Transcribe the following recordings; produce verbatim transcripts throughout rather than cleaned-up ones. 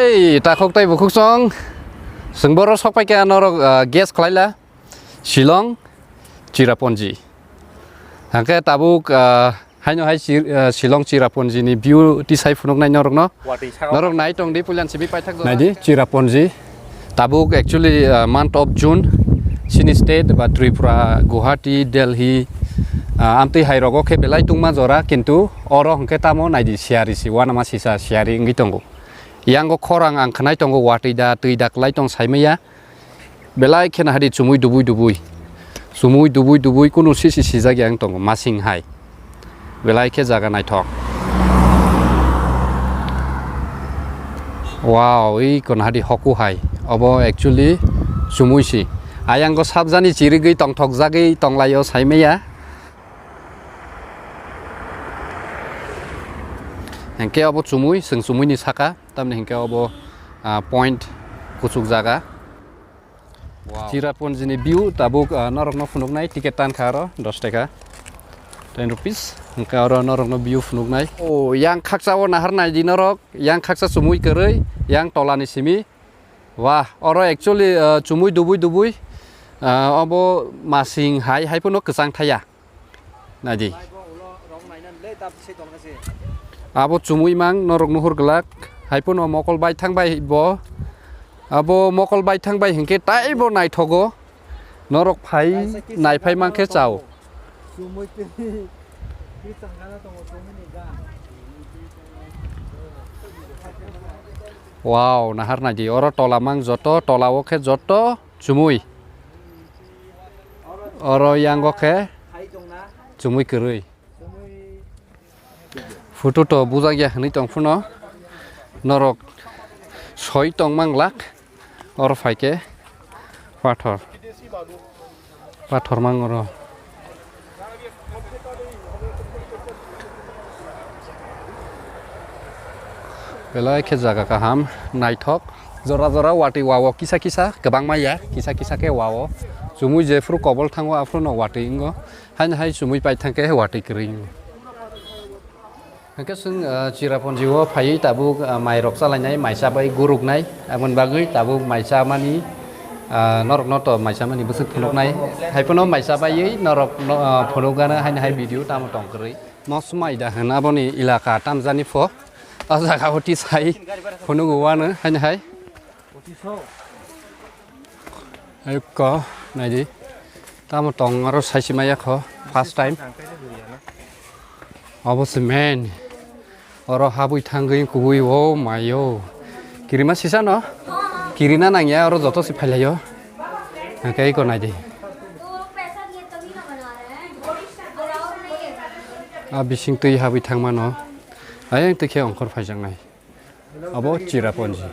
Ei, takhuk tei bukhuk song, chwng boro sok pai kha norok, ah, guess khlai la, Shillong, Cherrapunji. Hangkhe tabuk, ah, haino hai Chi-, ah, Shillong Cherrapunji ni view tisai phunuknai norokno. Watwi sao. Norok nai tong di, puilan simi paithak jora. Nai di, Cherrapunji. Tabuk actually, ah, month of June, chini state ba Tripura, Guwahati, Delhi, ah, amtwi hai rogo khe belai tungma jora, kintu oro hwnkhe tamo nai di, siyari si, uanama sisa siyari wngwi tongo. Yango khorang ang khwnai tongo, watwi da, twi da kwlai tong saimaya. Belai kheno hari chumui dubui dubui. Chumui dubui dubui kunu sisi sijak ya wng tongo, masing hai. Belai khe jaga naithok. Wow, ui kono hari hoku hai. Obo actually chumui si. Ayang go sabjani chirigwi tongthok jagwi tonglaio saimaya. Hengke obo chumui, chwng chumui ni saka, tamni hengke obo, ah, point kuchuk jaga. Wow. Cherrapunji ni view tabuk, ah, norok no phunuknai, ticket tan kha aro dos taka, ten rupees. Hengke aro norok no view phunuknai. O, yang khaksa o nahar nai di norok, yang khaksa chumui kwrwi, yang tola ni simi. Wah, oro actually, ah, chumui dubui dubui, ah, obo masing hai, hai phano kwchang thaya. Naidi. Abo chumui mang norok nuhur glak. Hai phano mokol bai thang bai bo. Abo mokol bai thang bai hinkhe taibo naithogo. Norok phai naiphai mankhe chao. Wow, nahar naidi. Oro tola mang joto, tola o khe joto chumui. Oro yango khe chumui kwrwi. Photo to bujak ya hinwi tong phano norok soi tong mang glak. Oro phai khe pathor, pathor mang oro. Belai khe jaga kaham, naithok. Jora jora watwi wa-o kisa kisa, kwbangma ya, kisa kisa khe wa-o. Chumui jephru kobol thango, aphruno watwi wngo. Haino hai chumui pai thangkhe watwi kwrwi wngo. Hwnkhe chwng, ah, Cherrapunji o phaiwi tabuk, ah, mairok chalainai, mai chabai guruknai. Aboni bagwi tabuk mai chamani, ah, norokno to mai chamani bwswk phunuknai. Hai phano mai chabaiwi norokno, ah, phunukgana haino hai video tamo tong kwrwi. Mosmai da hwn aboni elaka tamjani pho. O jaga o tisai phunuk uano haino hai. Ayukko naidi. Tamo tong aro saisi maya kho first time. Obo se main. Oro habwi thangwi kubui o mayo. Kirima sisa no? Kirina nangya oro joto se phailaio. Hwnkhe iko naidi. A bising twi habwi thangmano. Ayang twi khe ongkhor phaijaknai. Abo Cherrapunji.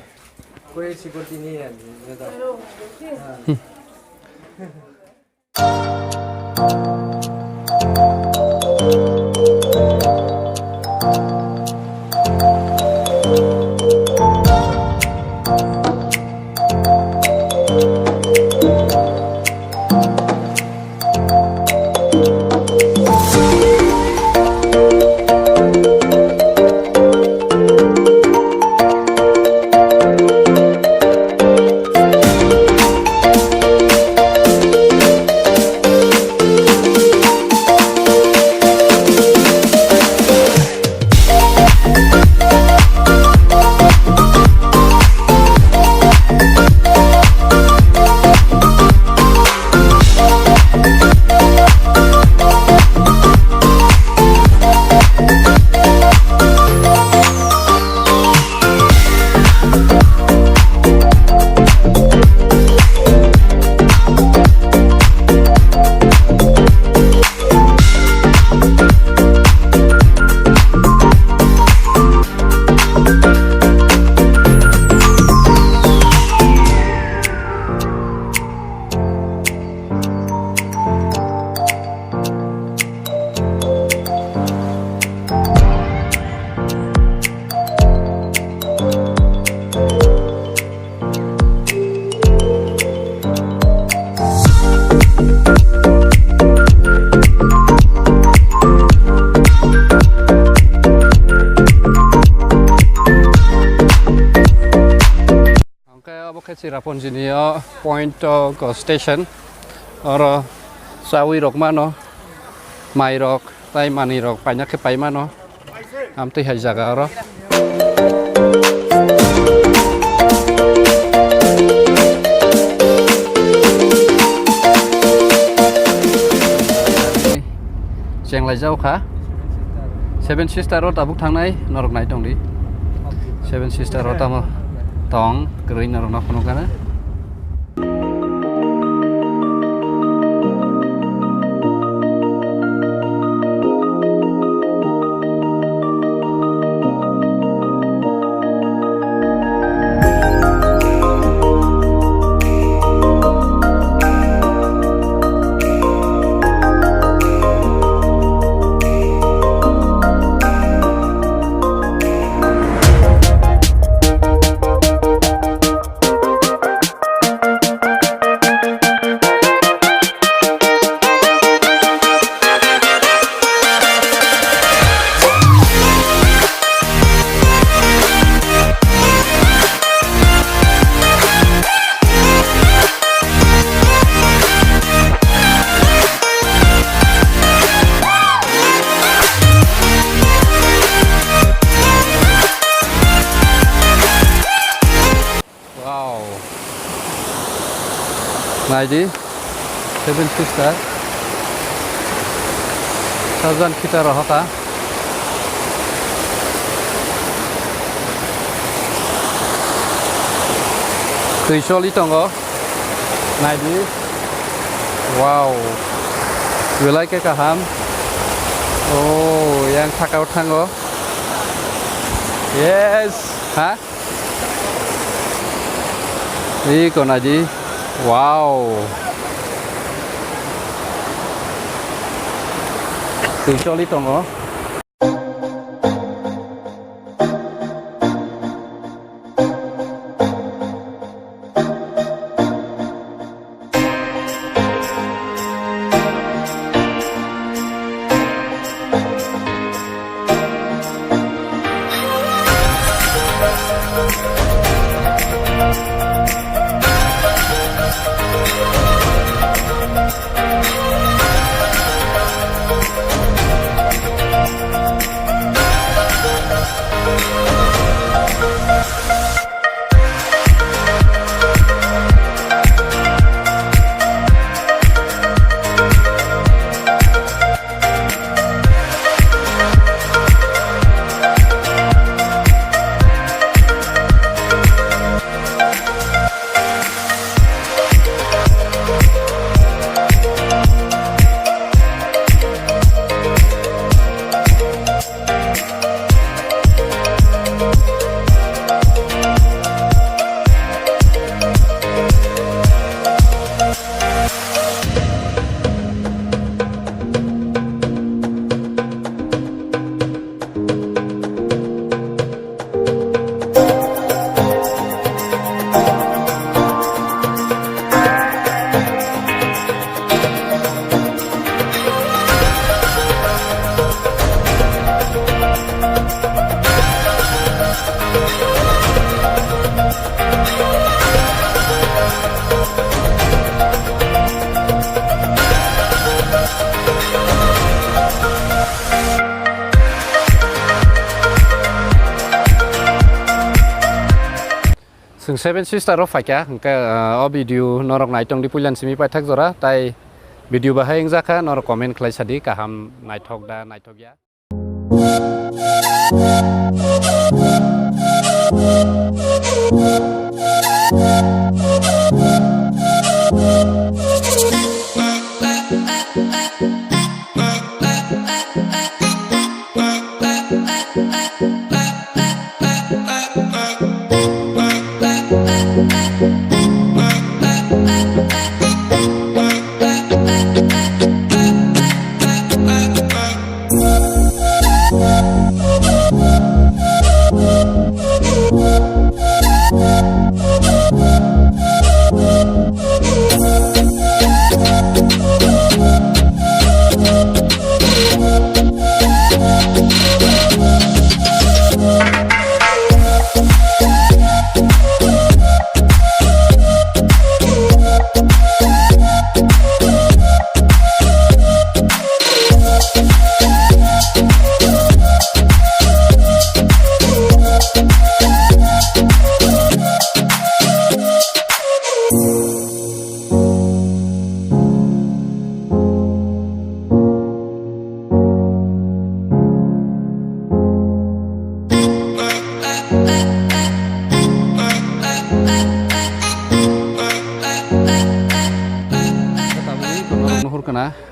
Cherrapunji ni o point o go station, oro chawi rok mano, mai rok tai manwi rok paina khe pai mano, amtwi hai jaga oro. Chenglai jao kha. Seven Sister o tabuk thangnai norok nai tong di. Seven Sister o tamo tong kwrwi norok no phunuk gana. Wow. Nai di, Seven Sister. Sajan kita rohaka. Twi choli tongo. Nai di. Wow. Belai khe kaham. Oh, yang sakao thango. Yes. Ha? Iko nai di. Wow. Twi choli tongo. Chwng Seven Sister o phaikha, hwnkhe, ah, o video norok naitong di puilan simi paithak jora, tai video bahai wngjakha, norok comment khlai sadi, kaham naithok da naithok ya.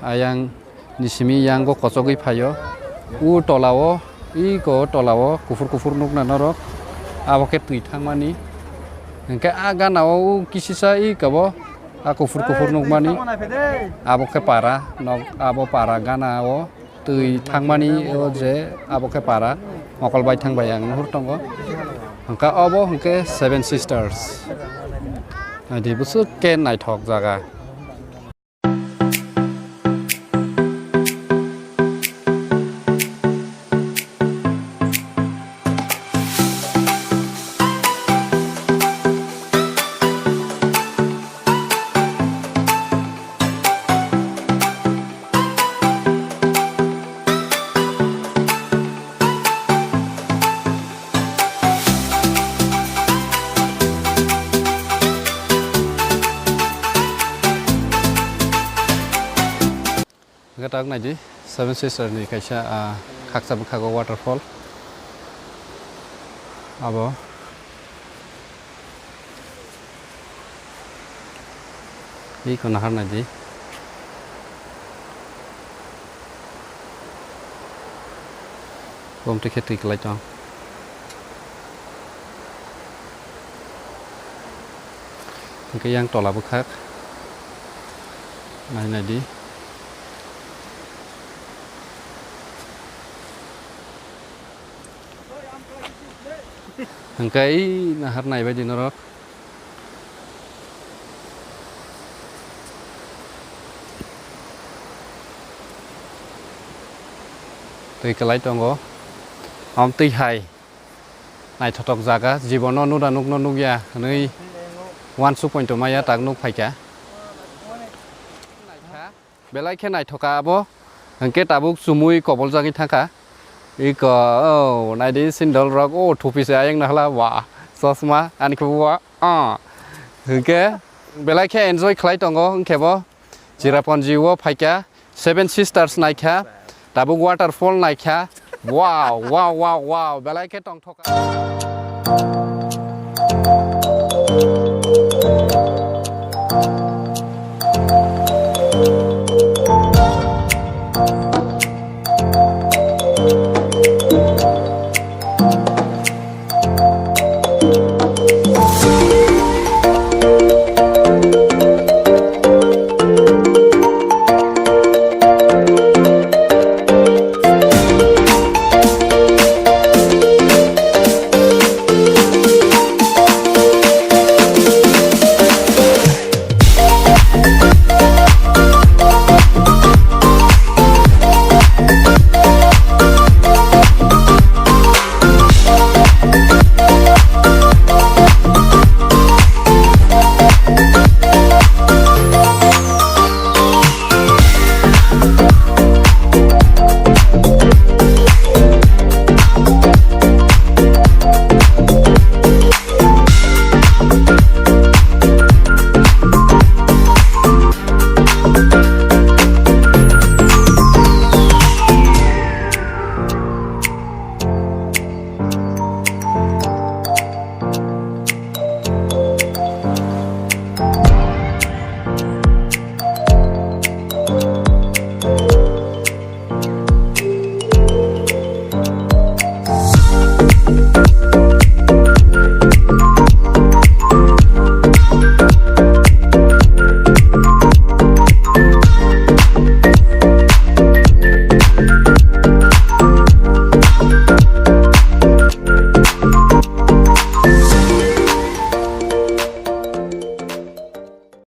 Ayang ni simi yango kochogwi phaio. U tolao, iko tolao kuphur kuphur nukna norok. Abo khe twi thangmani. Hwnkhe a ganao u kisisa iko bo a kuphur kuphur nukmani. Abo khe para, nok abo para ganao twi thangmani o je abo khe para mokol baithang bai ang nuhur tongo. Hwnkhe obo hwnkhe Seven Sisters. Naidi bwswk khe naithok jaga. Hwnkhe tak naidi, Seven Sister ni kaisa, ah, khaksa bwkhago waterfall. Abo. Iko nahar naidi. Bom twi khe twi kwlai tong. Hwnkhe yang tola bwkhak. Nai naidi. Hwnkhe ei nahar naibaidi norok. Twi kwlai tongo. Om twi hai. Naithotok jaga, jibono nuda nukno nukya hwnwi uansuk pointo maya tak nuk phaikha. Belai khe naithoka abo, hwnkhe tabuk chumui koboljagwi thangkha. Iko, o, naidi sindol rok, o, thupi se ayang nahla, wa, chosma, ani khe wa, a. Hwnkhe belai khe enjoy khlai tongo, hwnkhe bo Cherrapunji o phaikha, Seven Sisters naikha, tabuk waterfall naikha. Wow, wow, wow, wow, belai khe tongthok.